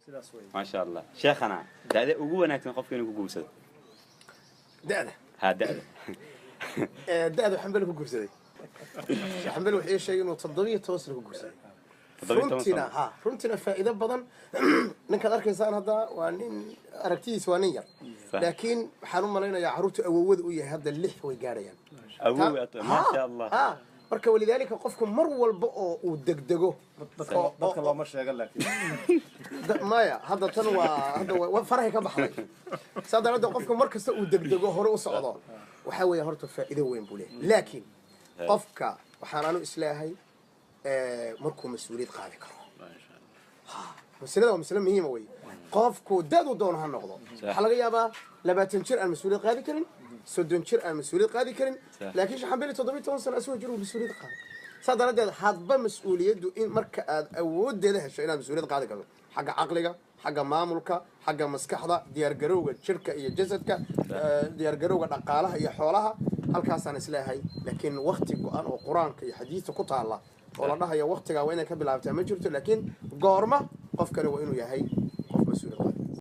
Sidaas wey. Maasha Allah. Sheekhana, da'da ugu wanaagsan qofka inuu ku guursado? Da'da? Ha, da'da. Da'da Xambali ku guursaday. Xambali wuxuu ii sheegay inuu 17 sano ku guursaday. 17 Runtiina sano. Ha, runtiina faa'iido badan. Ninkaad arkaysaan hadda waa nin aragtidiisa waa nin yar, laakiin waxaan u malaynayaa carruurta awowada u yahay hadda lix way gaadhayaan. Awow, maasha Allah. Ha, marka walidaalika qofku mar walba oo uu degdego Dadka looma sheega laakiin. Maya, hadda tan waa hadda waa farahay ka baxday. Saa daraaddeed qofku mar kasta uu degdego, hore u socdo, waxaa weeye horta faa'iido weyn buu leeyahay. Laakiin qofka waxaan anu isleeyahay markuu mas-uuliyad qaadi karo. Masalada waa masale muhiima wey. Qofku da'du doono ha noqdo, waxaa laga yaabaa 20 jir aan mas-uuliyad qaadi karin, 30 jir aan mas-uuliyad qaadi karin, laakiin Shaxambeli 17 sano asagoo jir uu mas-uuliyad qaado. Saa daraaddeed hadba mas-uuliyaddu in marka aad awoodeeda hesho inaad mas-uuliyad qaadi karto, xagga caqliga, xagga maamulka, xagga maskaxda, diyaargarowga jirka iyo jasadka, diyaargarowga dhaqaalaha iyo xoolaha, halkaasaan isleeyahay. Laakiin wakti go-an oo Qur-aanka iyo xadiista ku taalla oo la dhahayo waktigaa waa inay ka bilaabtaa ma jirto. Laakiin goorma qofkani waa inuu yahay qof mas-uuliyad qaadi.